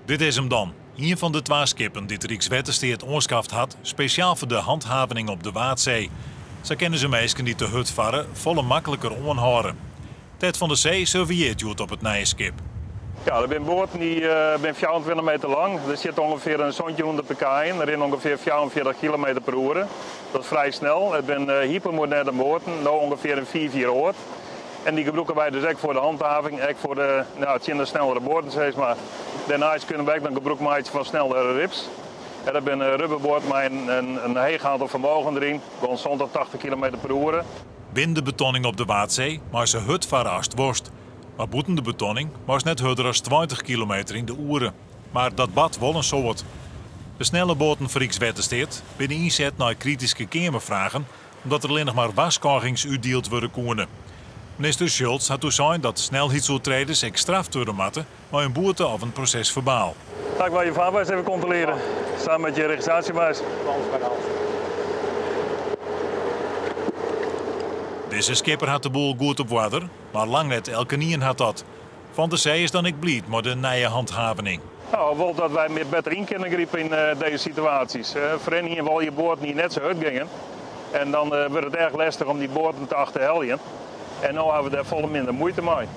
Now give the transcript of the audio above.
Dit is him dan, ien fan de twa skippen dy't Rykswettersteat oanskaft hat spesjaal foar de hanthavening op de Waadsee. Sa kinne se minsken dy't te hurd farre folle makliker oanhâlde. Ted van der Zee surveilleart hjoed op it nije skip. Ja, dat binne boaten dy binne 24 meter lang. Der sit ûngefear in 1700 pk yn. Der rinne ûngefear 44 kilometer per oere. Dat is frij snel. It binne hypermoderne boaten, no ûngefear in 5 jier âld. En dy gebrûke wy dus ek foar de hanthaving, ek foar de, nou, tsjin de snellere boaten sis mar. Dêrneist kinne wy ek noch gebrûk meitsje fan snellere rips. En dat binne rubberboaten mei in heech oantal fermogen deryn, rûn 70, 80 kilometer per oere. Binnen de betonning op de Waadsee meist sa hurd farre ast wolst. Mar bûten de betonning meist net hurder as 20 kilometer yn de oere. Mar dat bart wol in soad. De snelle boaten fan Rykswettersteat binne ynset nei krityske keamerfragen omdat der allinnich mar warskôgings útdield wurde koene. Minister Schultz hat doe sein dat snelheidsoertreders ek straft wurde moatte mei in boete of in proses-ferbaal. Ga ik wel je vaarbewijs even controleren, samen met je registratiebewijs. Dizze skipper hat de boel goed op oarder, mar lang net elkenien hat dat. Van der Zee is dan ek bliid mei de nije hanthavening. Nou, wol dat wy mear better yn kinne gripe yn dizze situaasjes. Foarhinne hiene we al je boaten dy't net sa hurd gyngen. En dan wurdt it erch lestich om dy boaten te achterheljen. En no hawwe we dêr folle minder muoite mei.